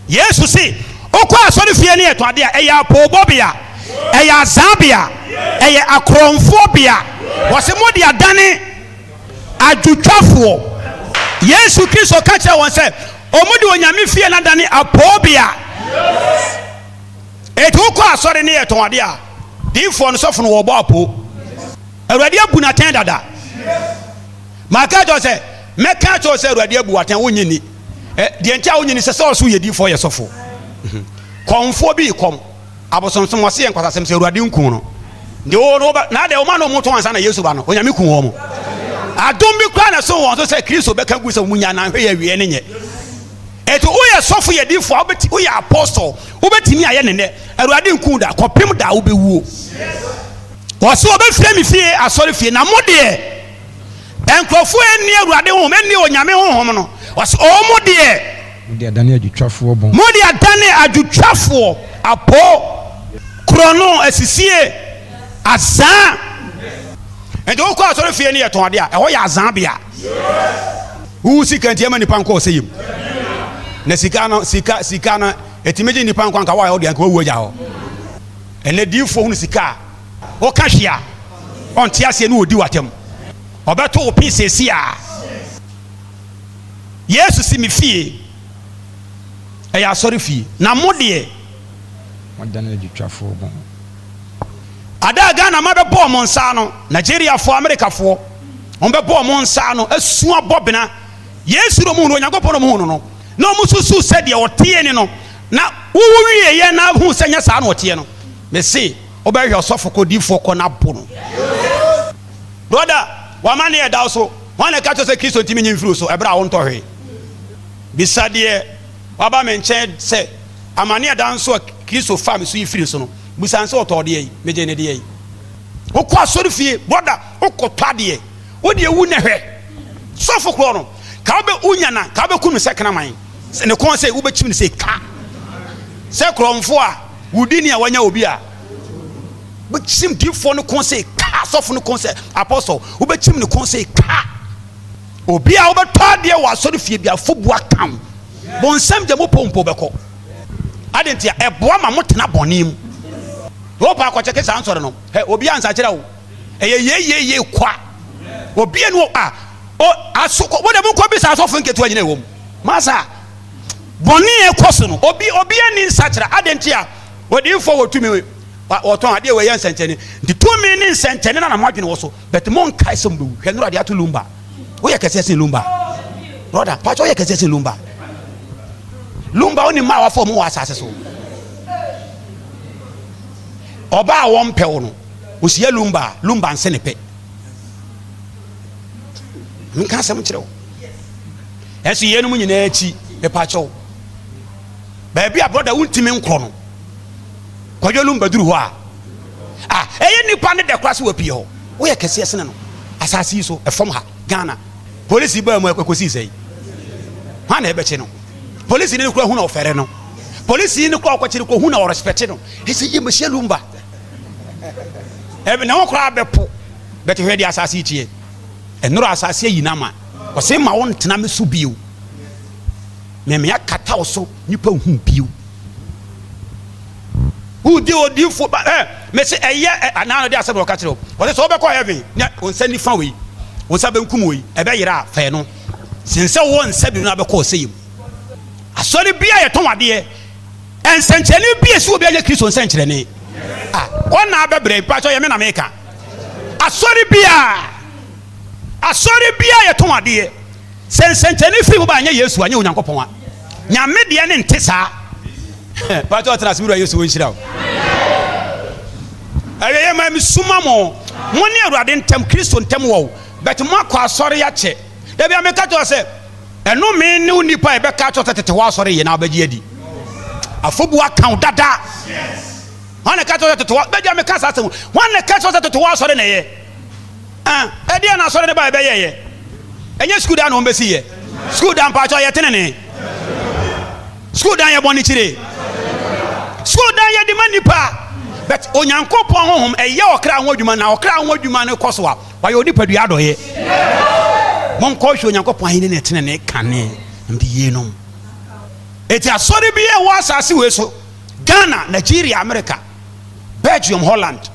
Yesu se, Wokɔ asɔrefie ne yɛtɔn ade a, ɛyɛ apoobɔbea, ɛyɛ azaabea, ɛyɛ akorɔmfoɔbea. Wɔse mode adane adwotwafoɔ. Yesu Kristo ka kyerɛɛ wɔn sɛ, wɔde Onyame fie no adane apoobea. Enti wokɔ asɔre ne yɛtɔn ade a, diifoɔ no, sɔfo no wɔbɔ apoo. Awurade abu no atɛn dada. Maka akyerɛ wo sɛ, mɛka akyerɛ wo sɛ Awurade abu wo atɛn, wonnye nni. Ɛ, deɛ nti a wonnye nni sɛ sɛ ɔso yɛ diifoɔ yɛ sɔfo. Mhm. Kɔmfoɔ bi rekɔm. Abosonsom, wɔse yɛ nkwasasɛm sɛ Awurade nku no. Deɛ ɔwɔ no, wɔba, na adeɛ wɔma na wɔtɔn ansa na Yesu ba no, Onyame ku wɔn. Adom bi koraa na ɛso wɔn so sɛ Kristo bɛka gu sɛ wɔn nya na nhwɛ yɛ awieɛ ne nyɛ. Eti woyɛ sɔfo yɛ diifoɔ a, wobɛti, woyɛ apostle, wobɛtumi ayɛ ne nnɛ. Awurade nku da, kɔpem da a wobɛwuo. Ɔse wɔbɛfrɛ me fie asɔre fie, na mo deɛ, nkurɔfoɔ a ɛnni Awurade honhom, ɛnni Onyame honhom no, ɔse wɔn deɛ, Mode adane adwotwafoɔ bɔn. Mode adane adwotwafoɔ, apoo, korɔno, asisie, azaa. Nti wokɔ asɔre fie ne yɛtɔn adeɛ a, ɛhɔ yɛ azaa bea. Wowu sika nti ɛma nipa nkɔ ɔsɛyɛ mu. Na sika no, sika, sika no. Ɛtumi gye nnipa nkwa nka wo a wo deɛ nka wawu agya hɔ. Ɛnɛ diifoɔ hunu sika a woka hwee a ɔnte aseɛ ne ɔdi w'atam. Ɔbɛto wo pin seesei a. Yesu si me fie ɛyɛ asɔre fie na mo deɛ. Moadane adwotwafoɔ bɔn. Ada a Ghana ma bɛbɔ wɔn nsa ano, Nigeriafoɔ, Amerikafoɔ, wɔn bɛbɔ wɔn nsa ano asu abɔ bena. Yesu na wɔn hu no, Onyankopɔn na wɔn hu no no, na wɔn susu sɛ deɛ ɔteɛ ni no, na wowu wieɛ na hu sɛ nyɛ saa na ɔteɛ no, mese wobɛhwɛ ɔsɔfo kɔ diifoɔ kɔ na bo no. Brɔda, w'amanneɛ ɛda wo so. Hwan na ɛka kyerɛ sɛ Kristo ntumi nyi mfiri wo so ɛberɛ a wontɔ hwee? Bisa deɛ waba me nkyɛn sɛ amanneɛ ɛda nso a Kristo faa me so yi firi so no, bisa no sɛ ɔtɔɔ deɛ yi, megyee ne deɛ yi. Wokɔ asɔre fie, brɔda, wokɔtɔ adeɛ, wo deɛ wu na hwɛ. Sɔfo korɔ no, ka wobɛ wonya na ka wobɛku no sɛ kraman, ne kɔn sɛ wobɛkyim no sɛ ka. Sɛ korɔmfo a wodi ni a wanya obi a wobɛkyim difoɔ no kɔn sɛ ka, sɔfo no kɔn sɛ apostle, wobɛkyim ne kɔn sɛ ka. Obi a wobɛtɔ adeɛ wɔ asɔre fie bi afobu aka wo. Bonsam gya mu pompo bɛkɔ. Adɛn nti a ɛboa ma motena bɔne mu? Wopɛ akɔkyɛke saa nsɔre no. Hɛ, obi ansakyera o. Ɛyɛ yeyeye kwa. Obi enu a o aso wo de monkɔ bisa asɔfo nketewa nyina ɛwɔ mu. Masa bɔne a ɛkɔ so no obi obi ani nsakyera. Adɛn nti a odiyifoɔ wɔ tumi wɔtɔn adeɛ wɔ ɛyɛ nsɛnkyɛnne. Nti tumi ne nsɛnkyɛnne na na mo adwene wɔ so. But monkae sɛ mobɛwu. Hwɛ nnora de ato lumba. Woyɛ kɛseɛ sen lumba. Brother, pakyɛ woyɛ kɛseɛ sen lumba. Lumba wo ne mmaa wafa ɔmo wɔ asase so. Ɔbaa a wɔmpɛ wo no, ohyia lumba a, lumba nse ne pɛ. Menka asɛm nkyerɛ wo. Ɛnso yeinom nyinaa akyi, mepakyɛ wo. Baabi a brother wontumi nkɔ no, Kwadwo Lumba duru hɔ a, ah, ɛyɛ nipa ne dɛ koraa sɛ wapue hɔ. Woyɛ kɛseɛ sene no. Asase yi so, ɛfam ha, Ghana. Polisi baa mu ɛkɔsii sɛi. Hwan na ɛbɛkye no? Polisi ne kura hu na ɔfɛre no. Polisi ne kura ɔkɔkye no kɔ hu na ɔrespɛte no. Ɛsɛ yie mehyia Lumba. Ɛbi na ho koraa bɛpo. Bɛte hwɛ deɛ asase yi teɛ. Ɛnora asase ayi n'ama. Ɔse ma wo ntena me so bio. Mɛmɛ akata wo so nipa hu bio. Wodi odiyifo ba ɛ mese ɛyɛ ɛ anaa no de asɛm na ɔka kyerɛ wo. Ɔse sɛ wobɛkɔ heaven na wo nsa nifa wei, wo nsa benkum wei ɛbɛyera a fa ɛno sen sɛ wowɔ nsa bi no abɛkɔ ɔsɛeɛ mu. Asɔre bi a yɛtɔn adeɛ nsɛnkyerɛnne bi a ɛsi obi anyɛ Kristo nsɛnkyerɛnne a ɔna abɛbrɛ mpakyɛ yɛ me na meka. Asɔre bi a asɔre bi a yɛtɔn adeɛ Sɛ nsɛnkyerɛnne firi mu ba a, nyɛ Yesu a, nyɛ Onyankopɔn a. Nyame deɛ ne nte saa. Pakyɛ ɔtena ase, me wura Yesu ɔnhyira wo. Awieɛ ma mesuma mo, mo ne Awurade ntam, Kristo ntam wɔ wo, but mo akɔ asɔre akyɛ. Da bia meka kyerɛ sɛ, ɛno me ne wo nipa a ɛbɛka kyerɛ sɛ tete hɔ asɔre yɛ na wobɛgye adi. Afobu aka wo dada. Hwan na ɛka kyerɛ sɛ tete hɔ, bɛgya meka saa asɛm, hwan na ɛka kyerɛ sɛ tete hɔ asɔre na ɛyɛ? Ah, ɛdeɛn na asɔre no baeɛ bɛyɛeɛ? Ɛnyɛ sukuu dan na wɔn bɛsiiɛ. Sukuu dan mpakyɛ yɛ tenene. Sukuu dan yɛ bɔne kyire. Sukuu dan yɛ de ma nipa. But Onyankopɔn honhom ɛyɛ ɔkra ho adwuma na ɔkra ho adwuma no kɔ so a wayɛ onipadua adɔeɛ. Monkɔ hwɛ Onyankopɔn ahenni ne tenene kane na mede yeinom. Eti asɔre bi a ɛwɔ asase wei so, Ghana, Nigeria, America, Belgium, Holland.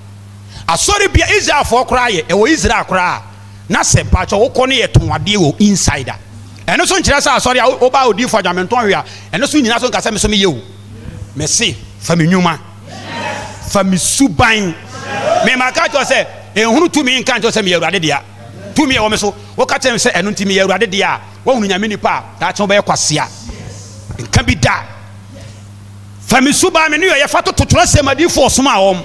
Asɔre bia Israelfoɔ koraa yɛ ɛwɔ Israel koraa na sɛ mpakyɛ wokɔ no yɛ tɔn adeɛ wɔ inside a ɛno so nkyerɛ sɛ asɔre a woba odiifo adwa mentɔn hwee a ɛno so nyina so nka sɛ me so meyɛ o mese fa me nwuma fa me suban me ma ka kyerɛ sɛ ehunu tumi nka nkyerɛ sɛ meyɛ awurade dea tumi ɛwɔ me so woka kyerɛ me sɛ ɛno nti meyɛ awurade dea a woahunu nyame nipa a daakye wobɛyɛ kwasea nka bi da. Fa me suban, me nneyɔeɛ fa toto twerɛsɛm adiyifoɔ ɔsomaa wɔn.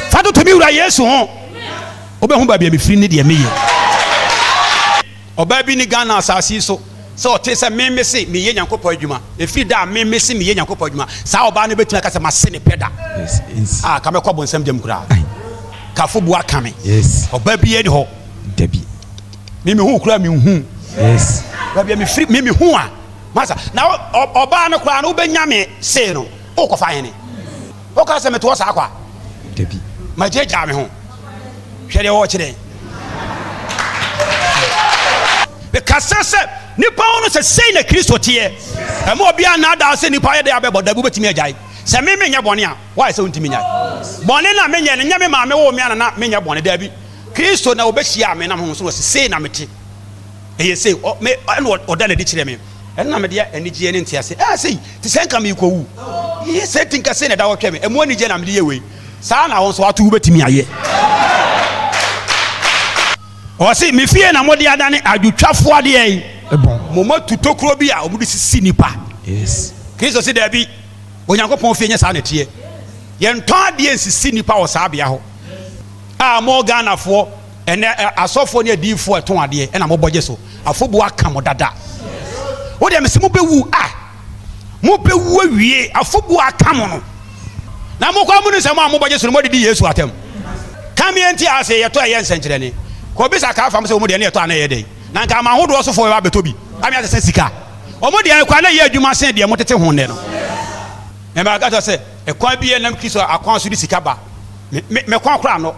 Fa toto me wura Yesu ho. Wobɛhu baabi a mefiri ne deɛ meyɛ. Ɔbaa bi ne Ghana asase yi so sɛ ɔtee sɛ me mese meyɛ Nyankopɔn adwuma. Ɛfiri da a me mese meyɛ Nyankopɔn adwuma, saa ɔbaa no bɛtumi aka sɛ mase ne pɛ da. Ah, ka mɛkɔ bonsam gyam koraa. Ka afobuo aka me. Ɔbaa biara ni hɔ. Dabi. Me mehu koraa menhu. Baabi a mefiri me mehu a. Masa, na ɔbaa no koraa no wobɛnya me see no, wokɔfa hene? Woka sɛ metoɔ saa kwa? Dabi. Magyagyaa me ho. Hwɛ deɛ wɔrekyerɛ. Mekasa sɛ nipa ho no sɛ sei na Kristo teɛ. Ɛma obiara nnaadaa sɛ nipa ayɛ dɛ abɛbɔ dabi wobɛtumi agyae. Sɛ me menyɛ bɔne a, woayɛ sɛ wontumi nyae. Bɔne no a menyɛ no, nyɛ me maame woo me ana na menyɛ bɔne, dabi. Kristo na ɔbɛhyiaa me nam honhom so na ɔse, sei na mete. Ɛyɛ sei, ɔ, me, ɛna ɔda no adi kyerɛ me. Ɛno na mede anigyeɛ ne nteaseɛ, ɛɛ sei, te sɛ nka merekɔwu. Yɛ sɛ ti nka sei na ɛda hɔ twɛn me. Ɛmu anigyeɛ na mede yɛ wei. Saa na wo nso ato wobɛtumi ayɛ. Ɔse, me fie na mode adane adwotwafoɔ adeɛ yi. Moma tu tokuro bi a wɔde sisi nipa. Kristo se, daabi, Onyankopɔn fie nyɛ saa na ɛteɛ. Yɛntɔn adeɛ nsisi nipa wɔ saa bea hɔ. A mo Ghanafoɔ, ɛnɛ asɔfoɔ ne adiyifoɔ ɛtɔn adeɛ ɛna mobɔ gye so. Afobuo aka mo dada. Wo deɛ mese mobɛwu a. Mobɛwu awie. Afobuo aka mo no. Na mokɔ a monu sɛ mo a mobɔ gye so no moadidi Yesu atɛm. Ka me nti a se yɛtɔ ɛyɛ nsɛnkyerɛnne. Kɔ bisa kaa fam sɛ wɔn deɛ ne yɛtɔ a na ɛyɛ dɛn. Na nka aman hodoɔ sofoɔ bɛba abɛtɔ bi ame asesa sika. Wɔn deɛ koraa na ɛyɛ adwuma sen deɛ motete ho nnɛ no. Na maka kyerɛ sɛ ɛkwan bi ɛnam Kristo akwan so de sika ba. Me me me kwan koraa no.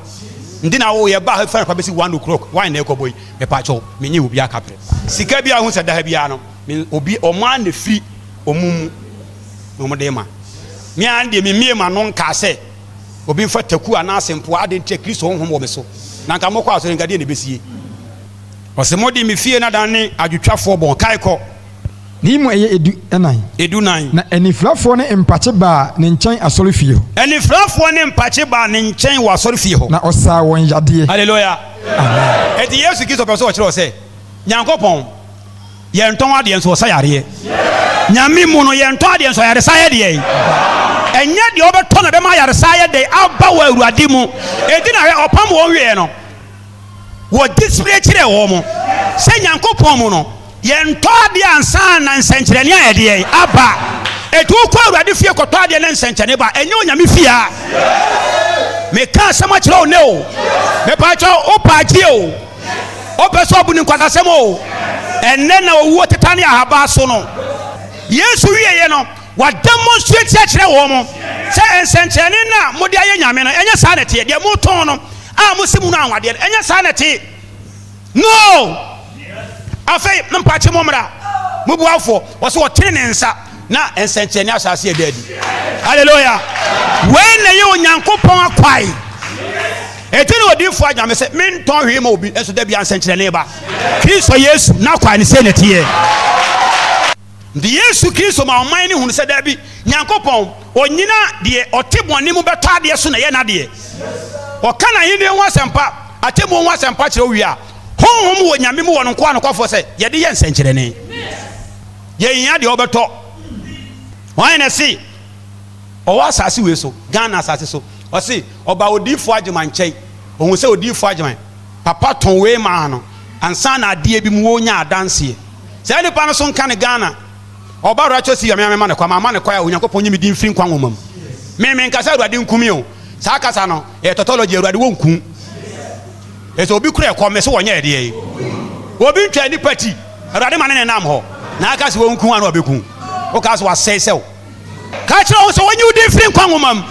Nti na wo yɛ ba ha fɛn kwa bɛsi 1 o'clock wine na ɛkɔbɔ yi. Mepa kyɛw menye obi akaprɛ. Sika bi a ho sɛ da ha biara no me obi ɔmo ara na firi ɔmo mu na ɔmo de ma. Me ara deɛ memmie m'ano nkaa sɛ obi mfa taku anaa asempoa adɛn nti a Kristo honhom wɔ me so. Na nka mokɔ asɔre nka deɛ na ɛbɛsie. Ɔse mode me fie no adane adwotwafoɔ bɔn. Kae kɔ. Ne mu ɛyɛ edu nan. Edu nan. Na anifirafoɔ ne mpakye baa ne nkyɛn asɔrefie hɔ. Anifirafoɔ ne mpakye baa ne nkyɛn wɔ asɔrefie hɔ. Na ɔsaa wɔn yadeɛ. Hallelujah. Amen. Enti Yesu Kristo pɛ sɛ ɔkyerɛ wo sɛ Nyankopɔn yɛntɔn adeɛ nso ɔsa yareɛ. Nyame mu no yɛntɔn adeɛ nso ayaresa yɛ deɛ. Ɛnyɛ deɛ ɔbɛtɔ na ɛbɛma ayaresa ayɛ dɛ aba wɔ Awurade mu. Enti na hwɛ ɔpam wɔn wieɛ no wɔ display kyerɛɛ wɔn sɛ Nyankopɔn mu no yɛntɔ adeɛ ansa na nsɛnkyerɛnne ayɛ deɛ aba. Enti wokɔ Awurade fie kɔtɔ adeɛ na nsɛnkyerɛnne ba, ɛnyɛ Onyame fie a. Meka asɛm akyerɛ wo nnɛ o, mepaakyɛw wopɛ agye o, wopɛ sɛ ɔbu ne nkwasasɛm o, ɛnnɛ na owuo teta ne ahabaa so no. Yesu wieɛ no, wademonstrate akyerɛ wɔn sɛ nsɛnkyerɛnne no a mode ayɛ Nyame no, ɛnyɛ saa na ɛteɛ. Deɛ motɔn no a mose mu no anwadeɛ no, ɛnyɛ saa na ɛte. No! Afei mpakye mo mmra, mo buafoɔ. Wɔsɛ ɔtene ne nsa na nsɛnkyerɛnne ahyɛ ɛda adi. Hallelujah! Wei na ɛyɛ Onyankopɔn akwae. Eti na odiyifoɔ agyina me sɛ mentɔn hwee ma obi, nso da bia nsɛnkyerɛnne ba. Kristo Yesu n'akwae no sei na ɛteɛ. Nti Yesu Kristo ma ɔman no hunu sɛ dabi, Nyankopɔn, ɔnyina deɛ ɔte bɔne mu bɛtɔ adeɛ so na ɛyɛ n'adeɛ. Ɔka n'ahennie ho asɛmpa, atemmuo ho asɛmpa kyerɛ wo wie a, Honhom wɔ Nyame mu wɔ no nkoa nokwafoɔ sɛ yɛde yɛ nsɛnkyerɛnne. Yɛnhia deɛ ɔbɛtɔ. Hwan na ɛse ɔwɔ asase wei so, Ghana asase so, ɔse ɔba odiyifoɔ Agyeman nkyɛn, ɔhu sɛ odiyifoɔ Agyeman papa tɔn wei maa no ansa na adeɛ bi mu ɔnya adanseɛ. Saa nipa no so nka ne Ghana ɔba Rachel Siwa me a mema no kwa mamma no kwa a Onyankopɔn nyi me din mfiri nkwa nwoma mu. Me menka sɛ Awurade nku me o. Saa kasa no ɛyɛ tautology Awurade wonku. Ɛsɛ obi kura ɛkɔm me so wɔnyɛ ɛdeɛ yi. Obi ntwa nipa ti Awurade ma ne ne nam hɔ na aka sɛ wɔnku ano ɔbɛku. Woka sɛ wasɛe sɛ wo. Ka kyerɛ wɔn sɛ wɔnyi wo din mfiri nkwa nwoma mu.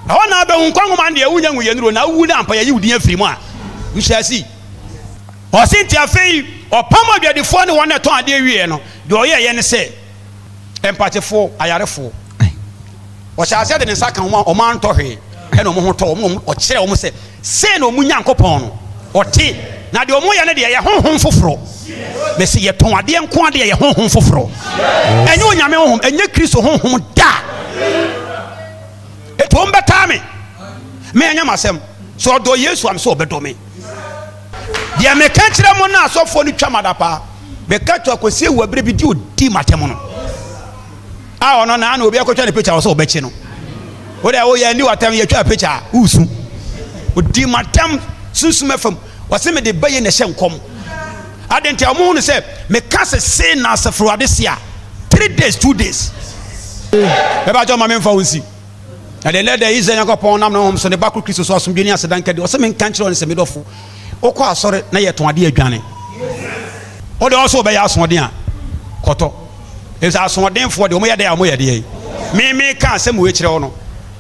Ɛhɔ na abɛhu nkwa nwoma no deɛ wonya nwuyɛ nuro na wowu no ampa yɛyi wo din afiri mu a. You shall see. Ɔse nti afei ɔpam adwadifoɔ ne wɔn a ɛtɔn adeɛ wieɛ no, deɛ ɔyɛeɛ ne sɛ, mpakyefoɔ, ayarefoɔ, ɔhyɛ aseɛ de ne nsa ka wɔn a wɔn antɔ hwee, ɛna wɔn ho tɔ wɔn, na ɔkyerɛ wɔn sɛ, sei na wɔn Nyankopɔn no ɔte, na deɛ wɔn yɛ no deɛ ɛyɛ honhom foforɔ. Mese yɛtɔn adeɛ nko adeɛ ɛyɛ honhom foforɔ, ɛnyɛ Onyame honhom, ɛnyɛ Kristo honhom da. Eti wɔn bɛtaa me, me ɛnyɛ m'asɛm. Sɛ ɔdɔ Yesu a, mesɛ ɔbɛdɔ me. Deɛ meka kyerɛ mo no asɔfoɔ no twa m'adapaa. Meka to akɔsi awu abere bi di odi m'atɛm no. A ɔno na ana obi akɔtwa ne picture wɔ sɛ ɔbɛkye no. Wo deɛ woyɛ ani w'atɛm yɛtwa picture a wosu. Odi m'atɛm sunsum afam. Wɔse mede bɛyɛ na ɛhyɛ nkɔm. Ade nti a wɔn hu no sɛ meka sɛ sei na asafo Awurade se a 3 days 2 days. Ɛbɛkyɛ ɔma memfa wo nsi. Na deɛ nnɛ da yi Israel Nyankopɔn nam ne honhom so ne ba koro Kristo so asomdwoe ne aseda nka din. Ɔsɛ menka nkyerɛ wo ne sɛ, me dɔfo, wokɔ asɔre na yɛtɔn adeɛ adwane. Wo deɛ ɔsɛ wobɛyɛ asoɔden a, kɔtɔ. Efisɛ asoɔdenfoɔ deɛ wɔyɛ dɛn a wɔyɛ deɛ. Me meka asɛm wei kyerɛ wo no,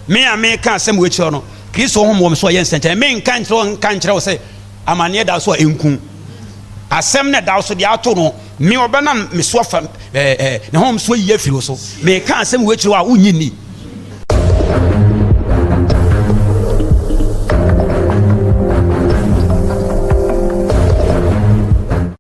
me a meka asɛm wei kyerɛ wo no, Kristo honhom wɔ me so a ɛyɛ nsɛnkyerɛnne. Menka nkyerɛ wo nka nkyerɛ wo sɛ amanneɛ da so a ɛnku. Asɛm no ɛda wo so deɛ ato no, me ɔbɛnam me so afa ɛɛ ɛɛ ne honhom so ayi afiri wo so. Meka asɛm wei kyerɛ wo a wonnye nni.